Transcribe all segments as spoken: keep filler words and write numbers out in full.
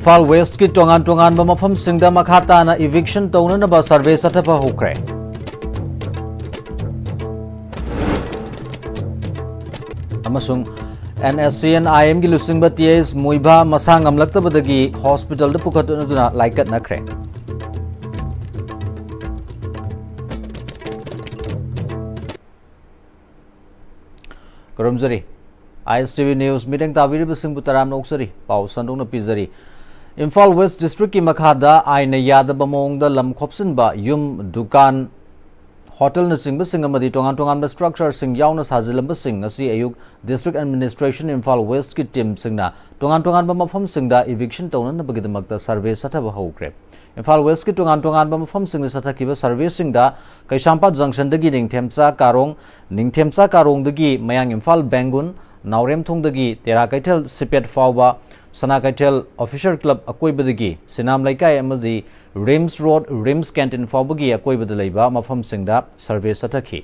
ꯏꯝꯐꯥꯜ ꯋꯦꯁꯀꯤ ꯇꯣꯉꯥꯟ ꯇꯣꯉꯥꯟꯕ ꯃꯐꯝꯁꯤꯡꯗ ꯃꯈꯥ ꯇꯥꯅ ꯏꯚꯤꯛꯁꯟ ꯇꯧꯅꯅꯕ ꯁꯔꯚꯦ ꯆꯠꯊꯕ ꯍꯧꯈ꯭ꯔꯦ꯫ ꯑꯃꯁꯨꯡ NSCN-IM-ꯒꯤ ꯂꯨꯆꯤꯡꯕ ꯇꯤ ꯑꯦꯁ ꯃꯨꯏꯚꯥ ꯃꯁꯥ ꯉꯝꯂꯛꯇꯕꯗꯒꯤ ꯍꯣꯁꯄꯤꯇꯥꯜꯗ ꯄꯨꯈꯠꯇꯨꯅ ꯂꯥꯏꯀꯠꯅꯈ꯭ꯔꯦ꯫ ꯈꯨꯔꯨꯝꯖꯔꯤ꯫ ISTV News ꯃꯤꯠꯌꯦꯡ ꯇꯥꯕꯤꯔꯤꯕꯁꯤꯡꯕꯨ ꯇꯔꯥꯝꯅ ꯑꯣꯛꯆꯔꯤ꯫ ꯄꯥꯎ ꯁꯟꯗꯣꯛꯅ ꯄꯤꯖꯔꯤ꯫ ꯏꯝꯐꯥꯜ ꯋꯦꯁ ꯗꯤꯁꯇ꯭ꯔꯤꯛꯀꯤ ꯃꯈꯥꯗ ꯑꯥꯏꯟꯅ ꯌꯥꯗꯕ ꯃꯑꯣꯡꯗ ꯂꯝ ꯈꯣꯞꯆꯤꯟꯕ, ꯌꯨꯝ, ꯗꯨꯀꯥꯟ, ꯍꯣꯇꯦꯜꯅꯆꯤꯡꯕꯁꯤꯡ ꯑꯃꯗꯤ ꯇꯣꯉꯥꯟ ꯇꯣꯉꯥꯟꯕ ꯁ꯭ꯇ꯭ꯔꯛꯆꯔꯁꯤꯡ ꯌꯥꯎꯅ ꯁꯥꯖꯤꯜꯂꯝꯕꯁꯤꯡ ꯉꯁꯤ ꯑꯌꯨꯛ ꯗꯤꯁꯇ꯭ꯔꯤꯛ ꯑꯦꯗꯃꯤꯅꯤꯁꯇ꯭ꯔꯦꯁꯟ ꯏꯝꯐꯥꯜ ꯋꯦꯁꯀꯤ ꯇꯤꯝꯁꯤꯡꯅ ꯇꯣꯉꯥꯟ ꯇꯣꯉꯥꯟꯕ ꯃꯐꯝꯁꯤꯡꯗ ꯏꯚꯤꯛꯁꯟ ꯇꯧꯅꯅꯕꯒꯤꯗꯃꯛꯇ ꯁꯔꯚꯦ ꯆꯠꯊꯕ ꯍꯧꯈ꯭ꯔꯦ꯫ ꯏꯝꯐꯥꯜ ꯋꯦꯁꯀꯤ ꯇꯣꯉꯥꯟ ꯇꯣꯉꯥꯟꯕ ꯃꯐꯝꯁꯤꯡꯗ ꯆꯠꯊꯈꯤꯕ ꯁꯔꯚꯦꯁꯤꯡꯗ ꯀꯩꯁꯥꯝꯄꯥꯠ ꯖꯪꯁꯟꯗꯒꯤ ꯅꯤꯡꯊꯦꯝꯆꯥ ꯀꯥꯔꯣꯡ, ꯅꯤꯡꯊꯦꯝꯆꯥ ꯀꯥꯔꯣꯡꯗꯒꯤ ꯃꯌꯥꯡ ꯏꯝꯐꯥꯜ ꯕꯦꯡꯒꯨꯟ, ꯅꯥꯎꯔꯦꯝꯊꯣꯡꯗꯒꯤ ꯇꯦꯔꯥ ꯀꯩꯊꯦꯜ ꯁꯤꯄꯦꯠ ꯐꯥꯎꯕ, ꯁꯅꯥ ꯀꯩꯊꯦꯜ ꯑꯣꯐꯤꯁꯔ ꯀ꯭ꯂꯕ ꯑꯀꯣꯏꯕꯗꯒꯤ ꯁꯤꯅꯥꯝ ꯂꯩꯀꯥꯏ ꯑꯃꯗꯤ ꯔꯤꯝꯁ ꯔꯣꯗ, ꯔꯤꯝꯁ ꯀꯦꯟꯇꯤꯟ ꯐꯥꯎꯕꯒꯤ ꯑꯀꯣꯏꯕꯗ ꯂꯩꯕ ꯃꯐꯝꯁꯤꯡꯗ ꯁꯔꯚꯦ ꯆꯠꯊꯈꯤ꯫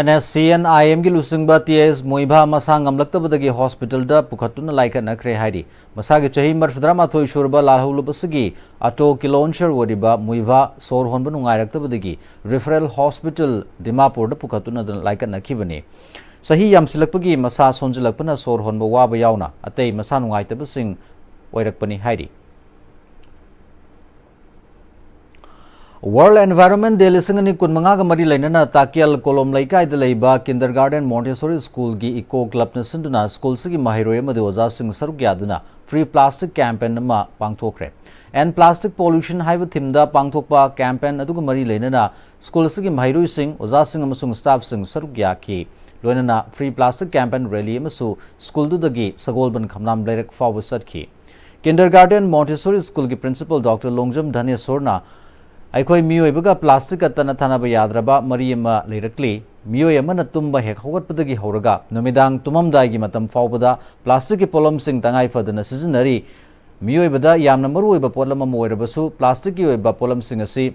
NSCN-IM-ꯒꯤ ꯂꯨꯆꯤꯡꯕ ꯇꯤ ꯑꯦꯁ ꯃꯣꯏꯚꯥ ꯃꯁꯥ ꯉꯝꯂꯛꯇꯕꯗꯒꯤ ꯍꯣꯁꯄꯤꯇꯥꯜꯗ ꯄꯨꯈꯠꯇꯨꯅ ꯂꯥꯏꯀꯠꯅꯈ꯭ꯔꯦ ꯍꯥꯏꯔꯤ꯫ ꯃꯁꯥꯒꯤ ꯆꯍꯤ ꯃꯔꯤꯐꯨꯇꯔꯥꯃꯥꯊꯣꯏ ꯁꯨꯔꯕ ꯂꯥꯜꯍꯧꯂꯨꯕ ꯑꯁꯤꯒꯤ ꯑꯣꯇꯣ ꯀꯤꯂꯣꯟꯁꯔ ꯑꯣꯏꯔꯤꯕ ꯃꯣꯏꯚꯥ ꯁꯣꯔ ꯍꯣꯟꯕ ꯅꯨꯡꯉꯥꯏꯔꯛꯇꯕꯗꯒꯤ ꯔꯤꯐꯔꯦꯜ ꯍꯣꯁꯄꯤꯇꯥꯜ ꯗꯤꯃꯥꯄꯨꯔꯗ ꯄꯨꯈꯠꯇꯨꯅ ꯂꯥꯏꯀꯠꯅꯈꯤꯕꯅꯤ꯫ ꯆꯍꯤ ꯌꯥꯝꯁꯤꯜꯂꯛꯄꯒꯤ ꯃꯁꯥ ꯁꯣꯟꯖꯤꯜꯂꯛꯄꯅ ꯁꯣꯔ ꯍꯣꯟꯕ ꯋꯥꯕ ꯌꯥꯎꯅ ꯑꯇꯩ ꯃꯁꯥ ꯅꯨꯡꯉꯥꯏꯇꯕꯁꯤꯡ ꯑꯣꯏꯔꯛꯄꯅꯤ ꯍꯥꯏꯔꯤ꯫ ꯋꯥꯔꯜꯗ ꯑꯦꯟꯚꯥꯏꯔꯣꯟꯃꯦꯟ ꯗꯦ ꯂꯤꯁꯤꯡ ꯑꯅꯤ ꯀꯨꯟꯃꯉꯥꯒ ꯃꯔꯤ ꯂꯩꯅꯅ ꯇꯥꯀꯤꯌꯥꯜ ꯀꯣꯂꯣꯝ ꯂꯩꯀꯥꯏꯗ ꯂꯩꯕ ꯀꯤꯟꯗꯔꯒꯥꯔꯗꯦꯟ ꯃꯣꯟꯇꯦꯁꯣꯔꯤ ꯁ꯭ꯀꯨꯜꯒꯤ ꯏꯀꯣ ꯀ꯭ꯂꯕꯅ ꯁꯤꯟꯗꯨꯅ ꯁ꯭ꯀꯨꯜꯁꯤꯒꯤ ꯃꯍꯩꯔꯣꯏ ꯑꯃꯗꯤ ꯑꯣꯖꯥꯁꯤꯡ ꯁꯔꯨꯛ ꯌꯥꯗꯨꯅ ꯐ꯭ꯔꯤ ꯄ꯭ꯂꯥꯁꯇꯤꯛ ꯀꯦꯝꯄꯦꯟ ꯑꯃ ꯄꯥꯡꯊꯣꯛꯈ꯭ꯔꯦ꯫ End Plastic Pollution ꯍꯥꯏꯕ ꯊꯤꯝꯗ ꯄꯥꯡꯊꯣꯛꯄ ꯀꯦꯝꯄꯦꯟ ꯑꯗꯨꯒ ꯃꯔꯤ ꯂꯩꯅꯅ ꯁ꯭ꯀꯨꯜ ꯑꯁꯤꯒꯤ ꯃꯍꯩꯔꯣꯏꯁꯤꯡ, ꯑꯣꯖꯥꯁꯤꯡ ꯑꯃꯁꯨꯡ ꯁ꯭ꯇꯥꯐꯁꯤꯡ ꯁꯔꯨꯛ ꯌꯥꯈꯤ꯫ ꯂꯣꯏꯅꯅ Free Plastic Campaign Rally ꯑꯃꯁꯨ ꯁ꯭ꯀꯨꯜꯗꯨꯗꯒꯤ ꯁꯒꯣꯜꯕꯟ ꯈꯝꯂꯥꯝ ꯂꯩꯔꯛ ꯐꯥꯎꯕ ꯆꯠꯈꯤ꯫ Kindergarten Montessori ꯁ꯭ꯀꯨꯜꯒꯤ ꯄ꯭ꯔꯤꯟꯁꯤꯄꯜ ꯗꯣꯛꯇꯔ ꯂꯣꯡꯖꯝ ꯙꯅꯦꯁꯣꯔꯅ ꯑꯩꯈꯣꯏ ꯃꯤꯑꯣꯏꯕꯒ ꯄ꯭ꯂꯥꯁꯇꯤꯛꯀ ꯇꯠꯅ ꯊꯥꯅꯕ ꯌꯥꯗ꯭ꯔꯕ ꯃꯔꯤ ꯑꯃ ꯂꯩꯔꯛꯂꯤ꯫ ꯃꯤꯑꯣꯏ ꯑꯃꯅ ꯇꯨꯝꯕ ꯍꯦꯛ ꯍꯧꯒꯠꯄꯗꯒꯤ ꯍꯧꯔꯒ ꯅꯨꯃꯤꯗꯥꯡ ꯇꯨꯝꯃꯝꯗꯥꯏꯒꯤ ꯃꯇꯝ ꯐꯥꯎꯕꯗ ꯄ꯭ꯂꯥꯁꯇꯤꯛꯀꯤ ꯄꯣꯠꯂꯝꯁꯤꯡ ꯇꯉꯥꯏ ꯐꯗꯅ ꯁꯤꯖꯤꯟꯅꯔꯤ꯫ ꯃꯤꯑꯣꯏꯕꯗ ꯌꯥꯝꯅ ꯃꯔꯨꯑꯣꯏꯕ ꯄꯣꯠꯂꯝ ꯑꯃ ꯑꯣꯏꯔꯕꯁꯨ, ꯄ꯭ꯂꯥꯁꯇꯤꯛꯀꯤ ꯑꯣꯏꯕ ꯄꯣꯠꯂꯝꯁꯤꯡ ꯑꯁꯤ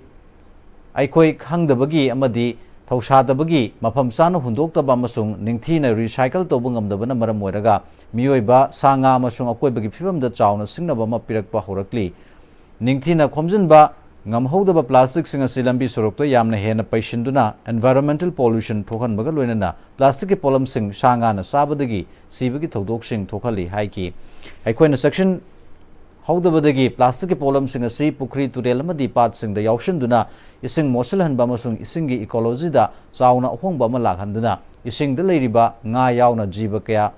ꯑꯩꯈꯣꯏ ꯈꯪꯗꯕꯒꯤ ꯑꯃꯗꯤ ꯊꯧꯁꯥꯗꯕꯒꯤ, ꯃꯐꯝ ꯆꯥꯅ ꯍꯨꯟꯗꯣꯛꯇꯕ ꯑꯃꯁꯨꯡ ꯅꯤꯡꯊꯤꯅ ꯔꯤꯁꯥꯏꯀꯜ ꯇꯧꯕ ꯉꯝꯗꯕꯅ ꯃꯔꯝ ꯑꯣꯏꯔꯒ ꯃꯤꯑꯣꯏꯕ, ꯁꯥ ꯉꯥ ꯑꯃꯁꯨꯡ ꯑꯀꯣꯏꯕꯒꯤ ꯐꯤꯕꯝꯗ ꯆꯥꯎꯅ ꯁꯤꯡꯅꯕ ꯑꯃ ꯄꯤꯔꯛꯄ ꯍꯧꯔꯛꯂꯤ꯫ ꯅꯤꯡꯊꯤꯅ ꯈꯣꯝꯖꯤꯟꯕ ꯉꯝꯍꯧꯗꯕ ꯄ꯭ꯂꯥꯁꯇꯤꯛꯁꯤꯡ ꯑꯁꯤ ꯂꯝꯕꯤ ꯁꯣꯔꯣꯛꯇ ꯌꯥꯝꯅ ꯍꯦꯟꯅ ꯄꯩꯁꯤꯟꯗꯨꯅ environmental pollution ꯊꯣꯛꯍꯟꯕꯒ ꯂꯣꯏꯅꯅ ꯄ꯭ꯂꯥꯁꯇꯤꯛꯀꯤ ꯄꯣꯠꯂꯝꯁꯤꯡ ꯁꯥ ꯉꯥꯅ ꯆꯥꯕꯗꯒꯤ ꯁꯤꯕꯒꯤ ꯊꯧꯗꯣꯛꯁꯤꯡ ꯊꯣꯛꯍꯜꯂꯤ ꯍꯥꯏꯈꯤ꯫ ꯑꯩꯈꯣꯏꯅ ꯆꯦꯛꯁꯤꯟ ꯍꯧꯗꯕꯗꯒꯤ ꯄ꯭ꯂꯥꯁꯇꯤꯛꯀꯤ ꯄꯣꯠꯂꯝꯁꯤꯡ ꯑꯁꯤ ꯄꯨꯈ꯭ꯔꯤ, ꯇꯨꯔꯦꯜ ꯑꯃꯗꯤ ꯄꯥꯠꯁꯤꯡꯗ ꯌꯥꯎꯁꯤꯟꯗꯨꯅ ꯏꯁꯤꯡ ꯃꯣꯠꯁꯤꯜꯍꯟꯕ ꯑꯃꯁꯨꯡ ꯏꯁꯤꯡꯒꯤ ꯏꯀꯣꯂꯣꯖꯤꯗ ꯆꯥꯎꯅ ꯑꯍꯣꯡꯕ ꯑꯃ ꯂꯥꯛꯍꯟꯗꯨꯅ ꯏꯁꯤꯡꯗ ꯂꯩꯔꯤꯕ ꯉꯥ ꯌꯥꯎꯅ ꯖꯤꯕ ꯀꯌꯥ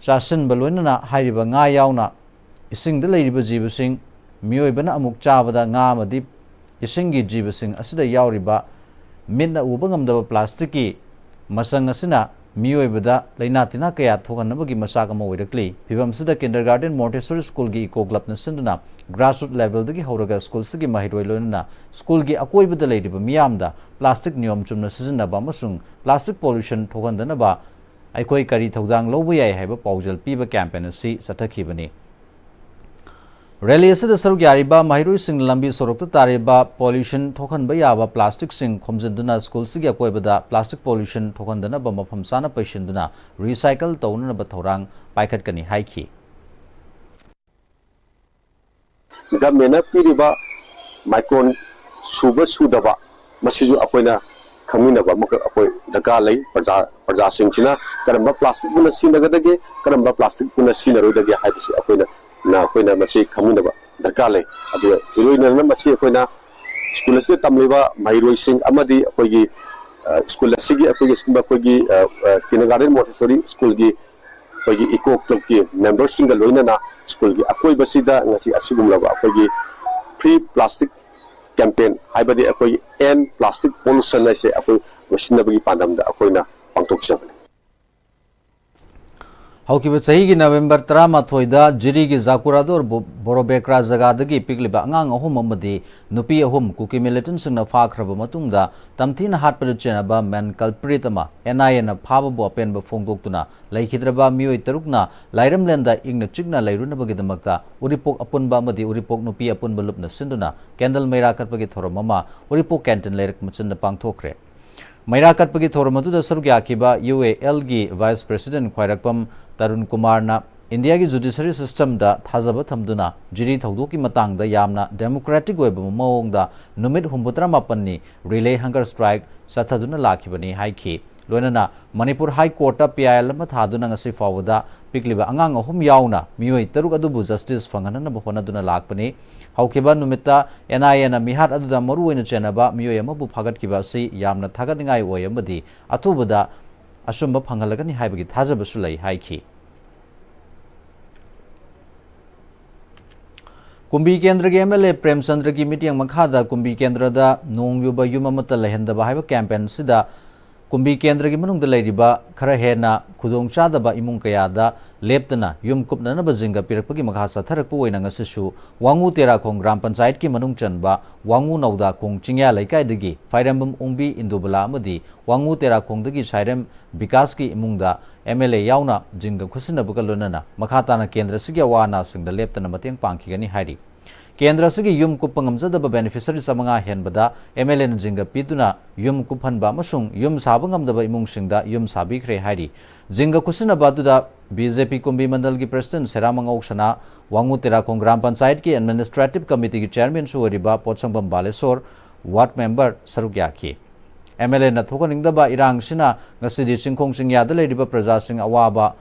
ꯆꯥꯁꯤꯟꯕ ꯂꯣꯏꯅꯅ ꯍꯥꯏꯔꯤꯕ ꯉꯥ ꯌꯥꯎꯅ ꯏꯁꯤꯡꯗ ꯂꯩꯔꯤꯕ ꯖꯤꯕꯁꯤꯡ, ꯃꯤꯑꯣꯏꯕꯅ ꯑꯃꯨꯛ ꯆꯥꯕꯗ ꯉꯥ ꯑꯃꯗꯤ ꯏꯁꯤꯡꯒꯤ ꯖꯤꯕꯁꯤꯡ ꯑꯁꯤꯗ ꯌꯥꯎꯔꯤꯕ ꯃꯤꯠꯅ ꯎꯕ ꯉꯝꯗꯕ ꯄ꯭ꯂꯥꯁꯇꯤꯛꯀꯤ ꯃꯆꯪ ꯑꯁꯤꯅ ꯃꯤꯑꯣꯏꯕꯗ ꯂꯥꯏꯅꯥ ꯇꯤꯟꯅꯥ ꯀꯌꯥ ꯊꯣꯛꯍꯟꯅꯕꯒꯤ ꯃꯆꯥꯛ ꯑꯃ ꯑꯣꯏꯔꯛꯂꯤ꯫ ꯐꯤꯚꯝꯁꯤꯗ Kindergarten Montessori ꯁ꯭ꯀꯨꯜꯒꯤ ꯏꯀꯣ ꯀ꯭ꯂꯕꯅ ꯁꯤꯟꯗꯨꯅ grassroot levelꯗꯒꯤ ꯍꯧꯔꯒ ꯁ꯭ꯀꯨꯜꯁꯤꯒꯤ ꯃꯍꯩꯔꯣꯏ ꯂꯣꯏꯅꯅ ꯁ꯭ꯀꯨꯜꯒꯤ ꯑꯀꯣꯏꯕꯗ ꯂꯩꯔꯤꯕ ꯃꯤꯌꯥꯝꯗ ꯄ꯭ꯂꯥꯁꯇꯤꯛ ꯅꯤꯌꯣꯝ ꯆꯨꯝꯅ ꯁꯤꯖꯤꯟꯅꯕ ꯑꯃꯁꯨꯡ ꯄ꯭ꯂꯥꯁꯇꯤꯛ pollution ꯊꯣꯛꯍꯟꯗꯅꯕ ꯑꯩꯈꯣꯏ ꯀꯔꯤ ꯊꯧꯗꯥꯡ ꯂꯧꯕ ꯌꯥꯏ ꯍꯥꯏꯕ ꯄꯥꯎꯖꯦꯜ ꯄꯤꯕ ꯀꯦꯝꯄꯦꯟ ꯑꯁꯤ ꯆꯠꯊꯈꯤꯕꯅꯤ꯫ ꯔꯦꯂꯤ ꯑꯁꯤꯗ ꯁꯔꯨꯛ ꯌꯥꯔꯤꯕ ꯃꯍꯩꯔꯣꯏꯁꯤꯡꯅ ꯂꯝꯕꯤ ꯁꯣꯔꯣꯛꯇ ꯇꯥꯔꯤꯕ pollution ꯊꯣꯛꯍꯟꯕ ꯌꯥꯕ ꯄ꯭ꯂꯥꯁꯇꯤꯛꯁꯤꯡ ꯈꯣꯝꯖꯤꯟꯗꯨꯅ ꯁ꯭ꯀꯨꯜꯁꯤꯒꯤ ꯑꯀꯣꯏꯕꯗ ꯄ꯭ꯂꯥꯁꯇꯤꯛ pollution ꯊꯣꯛꯍꯟꯗꯅꯕ ꯃꯐꯝ ꯆꯥꯅ ꯄꯩꯁꯤꯟꯗꯨꯅ recycle ꯇꯧꯅꯅꯕ ꯊꯧꯔꯥꯡ ꯄꯥꯏꯈꯠꯀꯅꯤ ꯍꯥꯏꯈꯤ꯫ ꯒꯚꯔꯟꯃꯦꯟꯅ ꯄꯤꯔꯤꯕ ꯃꯥꯏꯀ꯭ꯔꯣꯟ ꯁꯨꯕ ꯁꯨꯗꯕ, ꯃꯁꯤꯁꯨ ꯑꯩꯈꯣꯏꯅ ꯈꯪꯃꯤꯟꯅꯕ ꯑꯃꯈꯛ ꯑꯩꯈꯣꯏ ꯗꯔꯀꯥꯔ ꯂꯩ꯫ ꯄ꯭ꯔꯖꯥ, ꯄ꯭ꯔꯖꯥꯁꯤꯡꯁꯤꯅ ꯀꯔꯝꯕ ꯄ꯭ꯂꯥꯁꯇꯤꯛ ꯄꯨꯟꯅ ꯁꯤꯖꯤꯟꯅꯒꯗꯒꯦ, ꯀꯔꯝꯕ ꯄ꯭ꯂꯥꯁꯇꯤꯛ ꯄꯨꯟꯅ ꯁꯤꯖꯤꯟꯅꯔꯣꯏꯗꯒꯦ ꯍꯥꯏꯕꯁꯤ ꯑꯩꯈꯣꯏꯅ, ꯅ, ꯑꯩꯈꯣꯏꯅ ꯃꯁꯤ ꯈꯪꯃꯤꯟꯅꯕ ꯗꯔꯀꯥꯔ ꯂꯩ꯫ ꯑꯗꯨꯒ ꯏꯔꯣꯏꯅꯅ ꯃꯁꯤ ꯑꯩꯈꯣꯏꯅ ꯁ꯭ꯀꯨꯜ ꯑꯁꯤꯗ ꯇꯝꯂꯤꯕ ꯃꯍꯩꯔꯣꯏꯁꯤꯡ ꯑꯃꯗꯤ ꯑꯩꯈꯣꯏꯒꯤ, ꯑ, ꯁ꯭ꯀꯨꯜ ꯑꯁꯤꯒꯤ ꯑꯩꯈꯣꯏꯒꯤ ꯑꯁꯤꯒꯨꯝꯕ ꯑꯩꯈꯣꯏꯒꯤ, ꯑ, ꯑ, Kindergarten Montessori ꯁ꯭ꯀꯨꯜꯒꯤ ꯑꯩꯈꯣꯏꯒꯤ ꯏꯀꯣ ꯀ꯭ꯂꯕꯀꯤ ꯃꯦꯝꯕꯔꯁꯤꯡꯒ ꯂꯣꯏꯅꯅ ꯁ꯭ꯀꯨꯜꯒꯤ ꯑꯀꯣꯏꯕꯁꯤꯗ ꯉꯁꯤ ꯑꯁꯤꯒꯨꯝꯂꯕ ꯑꯩꯈꯣꯏꯒꯤ free plastic campaign, ꯍꯥꯏꯕꯗꯤ ꯑꯩꯈꯣꯏꯒꯤ end plastic pollution ꯍꯥꯏꯁꯦ ꯑꯩꯈꯣꯏ ꯂꯣꯏꯁꯤꯟꯅꯕꯒꯤ ꯄꯥꯟꯗꯝꯗ ꯑꯩꯈꯣꯏꯅ ꯄꯥꯡꯊꯣꯛꯆꯕꯅꯤ꯫ ꯍꯧꯈꯤꯕ ꯆꯍꯤꯒꯤ ꯅꯕꯦꯝꯕꯔ ꯇꯔꯥꯃꯥꯊꯣꯏꯗ ꯖꯤꯔꯤꯒꯤ ꯖꯥꯀꯨꯔꯥꯗꯣꯔ ꯕꯣ-, ꯕꯣꯔꯣꯕꯦꯀ꯭ꯔꯥ ꯖꯒꯥꯗꯒꯤ ꯄꯤꯛꯂꯤꯕ ꯑꯉꯥꯡ ꯑꯍꯨꯝ ꯑꯃꯗꯤ ꯅꯨꯄꯤ ꯑꯍꯨꯝ ꯀꯨꯀꯤ ꯃꯤꯂꯤꯇꯦꯟꯠꯁꯤꯡꯅ ꯐꯥꯈ꯭ꯔꯕ ꯃꯇꯨꯡꯗ ꯇꯝꯊꯤꯅ ꯍꯥꯠꯄꯗ ꯆꯦꯟꯅꯕ man culprit ꯑꯃ ꯑꯦꯟ ꯑꯥꯏ ꯑꯦꯅ ꯐꯥꯕꯕꯨ ꯑꯄꯦꯟꯕ ꯐꯣꯡꯗꯣꯛꯇꯨꯅ ꯂꯩꯈꯤꯗ꯭ꯔꯕ ꯃꯤꯑꯣꯏ ꯇꯔꯨꯛꯅ ꯂꯥꯏꯔꯝꯂꯦꯟꯗ ꯏꯪꯅ ꯆꯤꯛꯅ ꯂꯩꯔꯨꯅꯕꯒꯤꯗꯃꯛꯇ ꯎꯔꯤꯄꯣꯛ ꯑꯄꯨꯟꯕ ꯑꯃꯗꯤ ꯎꯔꯤꯄꯣꯛ ꯅꯨꯄꯤ ꯑꯄꯨꯟꯕ ꯂꯨꯞꯅ ꯁꯤꯟꯗꯨꯅ candle ꯃꯩꯔꯥ ꯀꯠꯄꯒꯤ ꯊꯧꯔꯝ ꯑꯃ ꯎꯔꯤꯄꯣꯛ canteen ꯂꯩꯔꯛ ꯃꯆꯤꯟꯗ ꯄꯥꯡꯊꯣꯛꯈ꯭ꯔꯦ꯫ ꯃꯩꯔꯥ ꯀꯠꯄꯒꯤ ꯊꯧꯔꯝ ꯑꯗꯨꯗ ꯁꯔꯨꯛ ꯌꯥꯈꯤꯕ ꯌꯨ ꯑꯦ ꯑꯦꯜꯒꯤ vice president ꯈ꯭ꯋꯥꯏꯔꯥꯛꯄꯝ ꯇꯔꯨꯟ ꯀꯨꯃꯥꯔꯅ ꯏꯟꯗꯤꯌꯥꯒꯤ judiciary systemꯗ ꯊꯥꯖꯕ ꯊꯝꯗꯨꯅ ꯖꯤꯔꯤ ꯊꯧꯗꯣꯛꯀꯤ ꯃꯇꯥꯡꯗ ꯌꯥꯝꯅ democratic ꯑꯣꯏꯕ ꯃꯑꯣꯡꯗ ꯅꯨꯃꯤꯠ ꯍꯨꯝꯐꯨꯇꯔꯥ ꯃꯥꯄꯟꯅꯤ relay hunger strike ꯆꯠꯊꯗꯨꯅ ꯂꯥꯛꯈꯤꯕꯅꯤ ꯍꯥꯏꯈꯤ꯫ ꯂꯣꯏꯅꯅ ꯃꯅꯤꯄꯨꯔ High Courtꯇ ꯄꯤ ꯑꯥꯏ ꯑꯦꯜ ꯑꯃ ꯊꯥꯗꯨꯅ ꯉꯁꯤ ꯐꯥꯎꯕꯗ ꯄꯤꯛꯂꯤꯕ ꯑꯉꯥꯡ ꯑꯍꯨꯝ ꯌꯥꯎꯅ ꯃꯤꯑꯣꯏ ꯇꯔꯨꯛ ꯑꯗꯨꯕꯨ justice ꯐꯪꯍꯟꯅꯕ ꯍꯣꯠꯅꯗꯨꯅ ꯂꯥꯛꯄꯅꯤ꯫ ꯍꯧꯈꯤꯕ ꯅꯨꯃꯤꯠꯇ ꯑꯦꯟ ꯑꯥꯏ ꯑꯦꯅ ꯃꯤꯍꯥꯠ ꯑꯗꯨꯗ ꯃꯔꯨ ꯑꯣꯏꯅ ꯆꯦꯟꯅꯕ ꯃꯤꯑꯣꯏ ꯑꯃꯕꯨ ꯐꯥꯒꯠꯈꯤꯕ ꯑꯁꯤ ꯌꯥꯝꯅ ꯊꯥꯒꯠꯅꯤꯡꯉꯥꯏ ꯑꯣꯏ ꯑꯃꯗꯤ ꯑꯊꯨꯕꯗ ꯑꯆꯨꯝꯕ ꯐꯪꯍꯜꯂꯒꯅꯤ ꯍꯥꯏꯕꯒꯤ ꯊꯥꯖꯕꯁꯨ ꯂꯩ ꯍꯥꯏꯈꯤ꯫ ꯀꯨꯝꯕꯤ ꯀꯦꯟꯗ꯭ꯔꯒꯤ ꯑꯦꯝ ꯑꯦꯜ ꯑꯦ ꯄ꯭ꯔꯦꯝꯆꯟꯗ꯭ꯔꯒꯤ ꯃꯤꯠꯌꯦꯡ ꯃꯈꯥꯗ ꯀꯨꯝꯕꯤ ꯀꯦꯟꯗ꯭ꯔꯗ ꯅꯣꯡ ꯌꯨꯕ ꯌꯨꯝ ꯑꯃꯠꯇ ꯂꯩꯍꯟꯗꯕ ꯍꯥꯏꯕ campaign ꯑꯁꯤꯗ ꯀꯨꯝꯕꯤ ꯀꯦꯟꯗ꯭ꯔꯒꯤ ꯃꯅꯨꯡꯗ ꯂꯩꯔꯤꯕ ꯈꯔ ꯍꯦꯟꯅ ꯈꯨꯗꯣꯡꯆꯥꯗꯕ ꯏꯃꯨꯡ ꯀꯌꯥꯗ ꯂꯦꯞꯇꯅ ꯌꯨꯝ ꯀꯨꯞꯅꯅꯕ ꯖꯤꯡꯒ ꯄꯤꯔꯛꯄꯒꯤ ꯃꯈꯥ ꯆꯠꯊꯔꯛꯄ ꯑꯣꯏꯅ ꯉꯁꯤꯁꯨ ꯋꯥꯉꯨ ꯇꯦꯔꯥꯈꯣꯡ ꯒ꯭ꯔꯥꯝ ꯄꯟꯆꯥꯌꯠꯀꯤ ꯃꯅꯨꯡ ꯆꯟꯕ ꯋꯥꯉꯨ ꯅꯧꯗꯥꯈꯣꯡ ꯆꯤꯡꯌꯥ ꯂꯩꯀꯥꯏꯗꯒꯤ ꯐꯥꯏꯔꯦꯝꯕꯝ ꯑꯣꯡꯕꯤ ꯏꯟꯗꯨꯕꯂꯥ ꯑꯃꯗꯤ ꯋꯥꯉꯨ ꯇꯦꯔꯥꯈꯣꯡꯗꯒꯤ ꯁꯥꯏꯔꯦꯝ ꯕꯤꯀꯥꯁꯀꯤ ꯏꯃꯨꯡꯗ ꯑꯦꯝ ꯑꯦꯜ ꯑꯦ ꯌꯥꯎꯅ ꯖꯤꯡꯒ ꯈꯨꯠꯁꯤꯟꯅꯕꯒ ꯂꯣꯏꯅꯅ ꯃꯈꯥ ꯇꯥꯅ ꯀꯦꯟꯗ꯭ꯔꯁꯤꯒꯤ ꯑꯋꯥ ꯑꯅꯥꯁꯤꯡꯗ ꯂꯦꯞꯇꯅ ꯃꯇꯦꯡ ꯄꯥꯡꯈꯤꯒꯅꯤ ꯍꯥꯏꯔꯤ꯫ ꯀꯦꯟꯗ꯭ꯔ ꯑꯁꯤꯒꯤ ꯌꯨꯝ ꯀꯨꯞꯄ ꯉꯝꯖꯗꯕ beneficiary ꯆꯥꯃꯉꯥ ꯍꯦꯟꯕꯗ ꯑꯦꯝ ꯑꯦꯜ ꯑꯦꯅ ꯖꯤꯡꯒ ꯄꯤꯗꯨꯅ ꯌꯨꯝ ꯀꯨꯞꯍꯟꯕ ꯑꯃꯁꯨꯡ ꯌꯨꯝ ꯁꯥꯕ ꯉꯝꯗꯕ ꯏꯃꯨꯡꯁꯤꯡꯗ ꯌꯨꯝ ꯁꯥꯕꯤꯈ꯭ꯔꯦ ꯍꯥꯏꯔꯤ꯫ ꯖꯤꯡꯒ ꯈꯨꯠꯁꯤꯟꯅꯕ ꯑꯗꯨꯗ ꯕꯤ ꯖꯦ ꯄꯤ ꯀꯨꯝꯕꯤ ꯃꯟꯗꯜꯒꯤ president ꯁꯦꯔꯥꯃꯉꯧ ꯁꯅꯥ, ꯋꯥꯉꯨ ꯇꯦꯔꯥꯈꯣꯡ ꯒ꯭ꯔꯥꯝ ꯄꯟꯆꯥꯌꯠꯀꯤ administrative committeeꯒꯤ chairmanꯁꯨ ꯑꯣꯏꯔꯤꯕ ꯄꯣꯠꯁꯪꯕꯝ ꯕꯥꯂꯦꯁꯣꯔ, ward member ꯁꯔꯨꯛ ꯌꯥꯈꯤ꯫ ꯑꯦꯝ ꯑꯦꯜ ꯑꯦꯅ ꯊꯣꯛꯍꯟꯅꯤꯡꯗꯕ ꯏꯔꯥꯡꯁꯤꯅ ꯉꯁꯤꯗꯤ ꯆꯤꯡꯈꯣꯡ ꯆꯤꯡꯌꯥꯗ ꯂꯩꯔꯤꯕ ꯄ꯭ꯔꯖꯥꯁꯤꯡ ꯑꯋꯥꯕ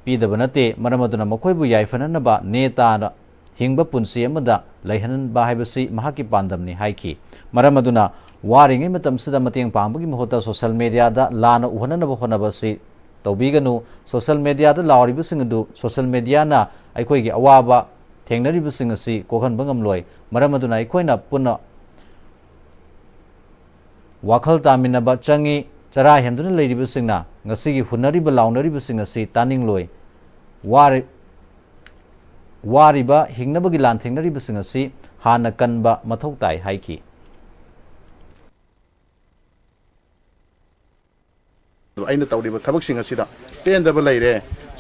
ꯄꯤꯗꯕ ꯅꯠꯇꯦ, ꯃꯔꯝ ꯑꯗꯨꯅ ꯃꯈꯣꯏꯕꯨ ꯌꯥꯏꯐꯅꯅꯕ ꯅꯦ ꯇꯥꯅ ꯍꯤꯡꯕ ꯄꯨꯟꯁꯤ ꯑꯃꯗ ꯂꯩꯍꯟꯕ ꯍꯥꯏꯕꯁꯤ ꯃꯍꯥꯛꯀꯤ ꯄꯥꯟꯗꯝꯅꯤ ꯍꯥꯏꯈꯤ꯫ ꯃꯔꯝ ꯑꯗꯨꯅ ꯋꯥꯔꯤꯉꯩ ꯃꯇꯝꯁꯤꯗ ꯃꯇꯦꯡ ꯄꯥꯡꯕꯒꯤ ꯃꯍꯨꯠꯇ social mediaꯗ ꯂꯥꯟꯅ ꯎꯍꯟꯅꯅꯕ ꯍꯣꯠꯅꯕ ꯑꯁꯤ ꯇꯧꯕꯤꯒꯅꯨ꯫ ꯁꯣꯁꯤꯌꯦꯜ ꯃꯦꯗꯤꯌꯥꯗ ꯂꯥꯎꯔꯤꯕꯁꯤꯡ ꯑꯗꯨ ꯁꯣꯁꯤꯌꯦꯜ ꯃꯦꯗꯤꯌꯥꯅ ꯑꯩꯈꯣꯏꯒꯤ ꯑꯋꯥꯕ ꯊꯦꯡꯅꯔꯤꯕꯁꯤꯡ ꯑꯁꯤ ꯀꯣꯛꯍꯟꯕ ꯉꯝꯂꯣꯏ꯫ ꯃꯔꯝ ꯑꯗꯨꯅ ꯑꯩꯈꯣꯏꯅ ꯄꯨꯟꯅ ꯋꯥꯈꯜ ꯇꯥꯃꯤꯟꯅꯕ ꯆꯪꯏ꯫ ꯆꯔꯥ ꯍꯦꯟꯗꯨꯅ ꯂꯩꯔꯤꯕꯁꯤꯡꯅ ꯉꯁꯤꯒꯤ ꯍꯨꯟꯅꯔꯤꯕ ꯂꯥꯎꯅꯔꯤꯕꯁꯤꯡ ꯑꯁꯤ ꯇꯥꯅꯤꯡꯂꯣꯏ꯫ ꯋꯥꯔꯤ-, ꯋꯥꯔꯤꯕ ꯍꯤꯡꯅꯕꯒꯤ ꯂꯥꯟ ꯊꯦꯡꯅꯔꯤꯕꯁꯤꯡ ꯑꯁꯤ ꯍꯥꯟꯅ ꯀꯟꯕ ꯃꯊꯧ ꯇꯥꯏ ꯍꯥꯏꯈꯤ꯫ ꯑꯩꯅ ꯇꯧꯔꯤꯕ ꯊꯕꯛꯁꯤꯡ ꯑꯁꯤꯗ ꯄꯦꯟꯗꯕ ꯂꯩꯔꯦ,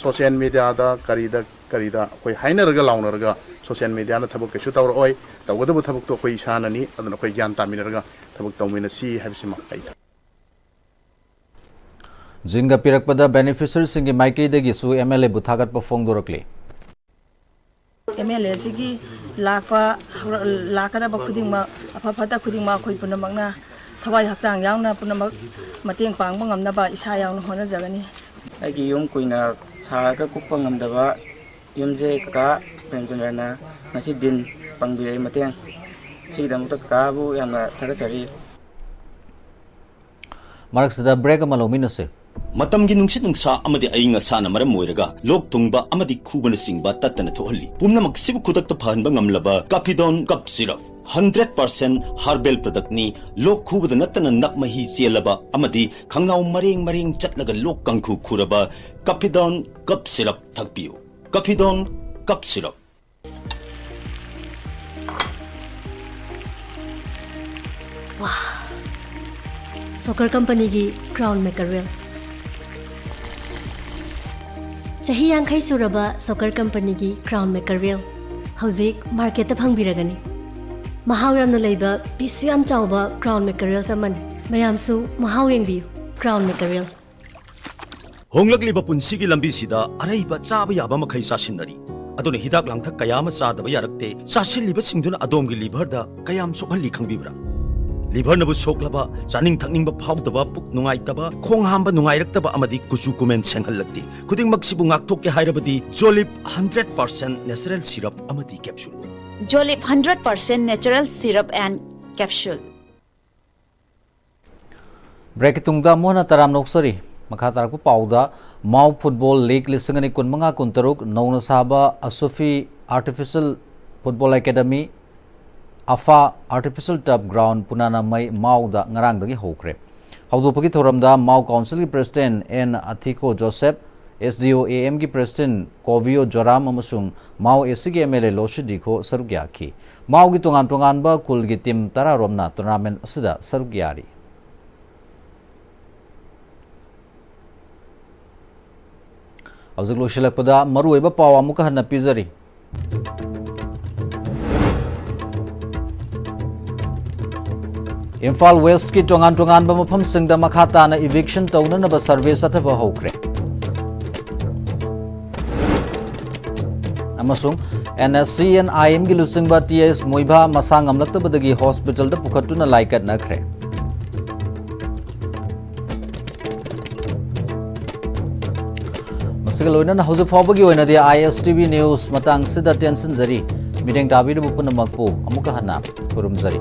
ꯁꯣꯁꯤꯌꯦꯜ ꯃꯦꯗꯤꯌꯥꯗ ꯀꯔꯤꯗ ꯀꯔꯤꯗ ꯑꯩꯈꯣꯏ ꯍꯥꯏꯅꯔꯒ ꯂꯥꯎꯅꯔꯒ ꯁꯣꯁꯤꯌꯦꯜ ꯃꯦꯗꯤꯌꯥꯅ ꯊꯕꯛ ꯀꯩꯁꯨ ꯇꯧꯔꯛꯑꯣꯏ꯫ ꯇꯧꯒꯗꯕ ꯊꯕꯛꯇꯣ ꯑꯩꯈꯣꯏ ꯏꯁꯥꯅꯅꯤ꯫ ꯑꯗꯨꯅ ꯑꯩꯈꯣꯏ ꯒ꯭ꯌꯥꯟ ꯇꯥꯃꯤꯟꯅꯔꯒ ꯊꯕꯛ ꯇꯧꯃꯤꯟꯅꯁꯤ ꯍꯥꯏꯕꯁꯤꯃ ꯑꯩ ꯖꯤꯡꯒ ꯄꯤꯔꯛꯄꯗ ꯕꯦꯅꯤꯐꯤꯁꯔꯤꯁꯤꯡꯒꯤ ꯃꯥꯏꯀꯩꯗꯒꯤꯁꯨ ꯑꯦꯝ ꯑꯦꯜ ꯑꯦꯕꯨ ꯊꯥꯒꯠꯄ ꯐꯣꯡꯗꯣꯔꯛꯂꯤ꯫ ꯑꯦꯝ ꯑꯦꯜ ꯑꯦꯁꯤꯒꯤ ꯂꯥꯛꯄ ꯂꯥꯛꯀꯗꯕ ꯈꯨꯗꯤꯡꯃꯛ, ꯑꯐ ꯐꯠꯇ ꯈꯨꯗꯤꯡꯃꯛ ꯑꯩꯈꯣꯏ ꯄꯨꯝꯅꯃꯛꯅ ꯊꯋꯥꯏ ꯍꯛꯆꯥꯡ ꯌꯥꯎꯅ ꯄꯨꯝꯅꯃꯛ ꯃꯇꯦꯡ ꯄꯥꯡꯕ ꯉꯝꯅꯕ ꯏꯁꯥ ꯌꯥꯎꯅ ꯍꯣꯠꯅꯖꯒꯅꯤ꯫ ꯑꯩꯒꯤ ꯌꯨꯝ ꯀꯨꯏꯅ ꯁꯥꯔꯒ ꯀꯨꯞꯄ ꯉꯝꯗꯕ ꯌꯨꯝꯁꯦ ꯀꯀꯥ ꯄ꯭ꯔꯦꯝꯆꯟꯗ꯭ꯔꯅ ꯉꯁꯤ ꯗꯤꯟ ꯄꯥꯡꯕꯤꯔꯛꯏ ꯃꯇꯦꯡ꯫ ꯁꯤꯒꯤꯗꯃꯛꯇ ꯀꯀꯥꯕꯨ ꯌꯥꯝꯅ ꯊꯥꯒꯠꯆꯔꯤ꯫ ꯃꯔꯛꯁꯤꯗ ꯕ꯭ꯔꯦꯛ ꯑꯃ ꯂꯧꯃꯤꯟꯅꯁꯤ꯫ ꯃꯇꯝꯒꯤ ꯅꯨꯡꯁꯤꯠ ꯅꯨꯡꯁꯥ ꯑꯃꯗꯤ ꯑꯏꯪ ꯑꯁꯥꯅ ꯃꯔꯝ ꯑꯣꯏꯔꯒ ꯂꯣꯛ ꯊꯨꯡꯕ ꯑꯃꯗꯤ ꯈꯨꯕꯅꯆꯤꯡꯕ ꯇꯠꯇꯅ ꯊꯣꯛꯍꯜꯂꯤ꯫ ꯄꯨꯝꯅꯃꯛꯁꯤꯕꯨ ꯈꯨꯗꯛꯇ ꯐꯍꯟꯕ ꯉꯝꯂꯕ ꯀꯥꯐꯤꯗꯣꯟ cough syrup. Hundred percent herbal ꯄ꯭ꯔꯗꯛꯅꯤ꯫ ꯂꯣꯛ ꯈꯨꯕꯗ ꯅꯠꯇꯅ ꯅꯞ ꯃꯍꯤ ꯆꯦꯜꯂꯕ ꯑꯃꯗꯤ ꯈꯪꯅꯥꯎ ꯃꯔꯦꯡ ꯃꯔꯦꯡ ꯆꯠꯂꯒ ꯂꯣꯛ ꯀꯥꯡꯈꯨ ꯈꯨꯔꯕ ꯀꯥꯐꯤꯗꯣꯟ ꯀꯞ ꯁꯤꯔꯞ ꯊꯛꯄꯤꯌꯨ꯫ ꯀꯥꯐꯤꯗꯣꯟ ꯀꯞ ꯁꯤꯔꯞ꯫ ꯁꯣꯀꯔ ꯀꯝꯄꯅꯤꯒꯤ ꯀ꯭ꯔꯥꯎꯟ ꯃꯦꯀꯔꯦꯜ꯫ ꯆꯍꯤ ꯌꯥꯡꯈꯩ ꯁꯨꯔꯕ ꯁꯣꯀꯔ ꯀꯝꯄꯅꯤꯒꯤ ꯀ꯭ꯔꯥꯎꯟ ꯃꯦꯀꯔꯦꯜ ꯍꯧꯖꯤꯛ ꯃꯥꯔꯀꯦꯠꯇ ꯐꯪꯕꯤꯔꯒꯅꯤ꯫ ꯃꯍꯥꯎ ꯌꯥꯝꯅ ꯂꯩꯕ, ꯄꯤꯁꯁꯨ ꯌꯥꯝ ꯆꯥꯎꯕ ꯀ꯭ꯔꯥꯎꯟ ꯃꯦꯀꯔꯦꯜꯁ ꯑꯃꯅꯤ꯫ ꯃꯌꯥꯝꯁꯨ ꯃꯍꯥꯎ ꯌꯦꯡꯕꯤꯌꯨ꯫ ꯀ꯭ꯔꯥꯎꯟ ꯃꯦꯀꯔꯦꯜ꯫ ꯍꯣꯡꯂꯛꯂꯤꯕ ꯄꯨꯟꯁꯤꯒꯤ ꯂꯝꯕꯤꯁꯤꯗ ꯑꯔꯩꯕ ꯆꯥꯕ ꯌꯥꯕ ꯃꯈꯩ ꯆꯥꯁꯤꯟꯅꯔꯤ꯫ ꯑꯗꯨꯅ ꯍꯤꯗꯥꯛ ꯂꯥꯡꯊꯛ ꯀꯌꯥ ꯑꯃ ꯆꯥꯗꯕ ꯌꯥꯔꯛꯇꯦ꯫ ꯆꯥꯁꯤꯜꯂꯤꯕꯁꯤꯡꯗꯨꯅ ꯑꯗꯣꯝꯒꯤ ꯂꯤꯚꯔꯗ ꯀꯌꯥꯝ ꯁꯣꯛꯍꯜꯂꯤ ꯈꯪꯕꯤꯕ꯭ꯔꯥ? ꯂꯤꯚꯔꯅꯕꯨ ꯁꯣꯛꯂꯕ, ꯆꯥꯅꯤꯡ ꯊꯛꯅꯤꯡꯕ ꯐꯥꯎꯗꯕ, ꯄꯨꯛ ꯅꯨꯡꯉꯥꯏꯇꯕ, ꯈꯣꯡ ꯍꯥꯝꯕ ꯅꯨꯡꯉꯥꯏꯔꯛꯇꯕ ꯑꯃꯗꯤ ꯀꯨꯆꯨ ꯀꯨꯃꯦꯟ ꯁꯦꯡꯍꯜꯂꯛꯇꯦ꯫ ꯈꯨꯗꯤꯡꯃꯛꯁꯤꯕꯨ ꯉꯥꯛꯊꯣꯛꯀꯦ ꯍꯥꯏꯔꯕꯗꯤ ꯖꯣꯂꯤꯞ ꯍꯟꯗ꯭ꯔꯦꯠ ꯄꯥꯔꯁꯦꯟ ꯅꯦꯆꯔꯦꯜ ꯁꯤꯔꯞ ꯑꯃꯗꯤ capsule. Jolip hundred percent natural syrup and capsule. ꯕ꯭ꯔꯦꯛꯀꯤ ꯇꯨꯡꯗ ꯑꯃꯨꯛ ꯍꯟꯅ ꯇꯔꯥꯝꯅ ꯑꯣꯛꯆꯔꯤ꯫ ꯃꯈꯥ ꯇꯥꯔꯛꯄ ꯄꯥꯎꯗ, ꯃꯥꯎ ꯐꯨꯠꯕꯣꯜ ꯂꯤꯒ ꯂꯤꯁꯤꯡ ꯑꯅꯤ ꯀꯨꯟꯃꯉꯥ ꯀꯨꯟꯇꯔꯨꯛ ꯅꯧꯅ ꯁꯥꯕ ꯑꯁꯨꯐꯤ ꯑꯥꯔꯇꯤꯐꯤꯁꯤꯌꯦꯜ ꯐꯨꯠꯕꯣꯜ ꯑꯦꯀꯥꯗꯃꯤ, ꯑꯐꯥ ꯑꯥꯔꯇꯤꯐꯤꯁꯤꯌꯦꯜ ꯇꯔꯐ ꯒ꯭ꯔꯥꯎꯟ ꯄꯨꯅꯥꯅꯃꯩ ꯃꯥꯎꯗ ꯉꯔꯥꯡꯗꯒꯤ ꯍꯧꯈ꯭ꯔꯦ꯫ ꯍꯧꯗꯣꯛꯄꯒꯤ ꯊꯧꯔꯝꯗ ꯃꯥꯎ ꯀꯥꯎꯟꯁꯤꯜꯒꯤ president N Athiko Joseph, S D O A ꯑꯦꯝꯒꯤ ꯄ꯭ꯔꯦꯁꯤꯗꯦꯟ ꯀꯣꯕꯤꯌꯣ ꯖꯣꯔꯥꯝ ꯑꯃꯁꯨꯡ ꯃꯥꯎ ꯑꯦ ꯁꯤꯒꯤ ꯑꯦꯝ ꯑꯦꯜ ꯑꯦ ꯂꯣꯁꯤ ꯗꯤꯈꯣ ꯁꯔꯨꯛ ꯌꯥꯈꯤ꯫ ꯃꯥꯎꯒꯤ ꯇꯣꯉꯥꯟ ꯇꯣꯉꯥꯟꯕ ꯈꯨꯜꯒꯤ ꯇꯤꯝ ꯇꯔꯥꯔꯣꯝꯅ ꯇꯣꯔꯅꯥꯃꯦꯟ ꯑꯁꯤꯗ ꯁꯔꯨꯛ ꯌꯥꯔꯤ꯫ ꯍꯧꯖꯤꯛ ꯂꯣꯏꯁꯤꯜꯂꯛꯄꯗ ꯃꯔꯨꯑꯣꯏꯕ ꯄꯥꯎ ꯑꯃꯨꯛꯀ ꯍꯟꯅ ꯄꯤꯖꯔꯤ꯫ ꯏꯝꯐꯥꯜ ꯋꯦꯁ꯭ꯠꯀꯤ ꯇꯣꯉꯥꯟ ꯇꯣꯉꯥꯟꯕ ꯃꯐꯝꯁꯤꯡꯗ ꯃꯈꯥ ꯇꯥꯅ ꯏꯚꯤꯛꯁꯟ ꯇꯧꯅꯅꯕ ꯁꯔꯚꯦ ꯆꯠꯊꯕ ꯍꯧꯈ꯭ꯔꯦ꯫ ꯑꯃꯁꯨꯡ ꯑꯦꯟ ꯑꯦꯁ ꯁꯤ ꯑꯦꯟ ꯑꯥꯏ ꯑꯦꯝꯒꯤ ꯂꯨꯆꯤꯡꯕ ꯇꯤ ꯑꯦꯁ ꯃꯣꯏꯚꯥ ꯃꯁꯥ ꯉꯝꯂꯛꯇꯕꯗꯒꯤ ꯍꯣꯁꯄꯤꯇꯥꯜꯗ ꯄꯨꯈꯠꯇꯨꯅ ꯂꯥꯏꯀꯠꯅꯈ꯭ꯔꯦ꯫ ꯃꯁꯤꯒ ꯂꯣꯏꯅꯅ ꯍꯧꯖꯤꯛ ꯐꯥꯎꯕꯒꯤ ꯑꯣꯏꯅꯗꯤ ꯑꯥꯏ ꯑꯦꯁ ꯇꯤ ꯚꯤ ꯅ꯭ꯌꯨꯁ ꯃꯇꯥꯡꯁꯤꯗ ꯇꯦꯟꯁꯤꯟꯖꯔꯤ꯫ ꯃꯤꯠꯌꯦꯡ ꯇꯥꯕꯤꯔꯤꯕ ꯄꯨꯝꯅꯃꯛꯄꯨ ꯑꯃꯨꯛꯀ ꯍꯟꯅ ꯈꯨꯔꯨꯝꯖꯔꯤ꯫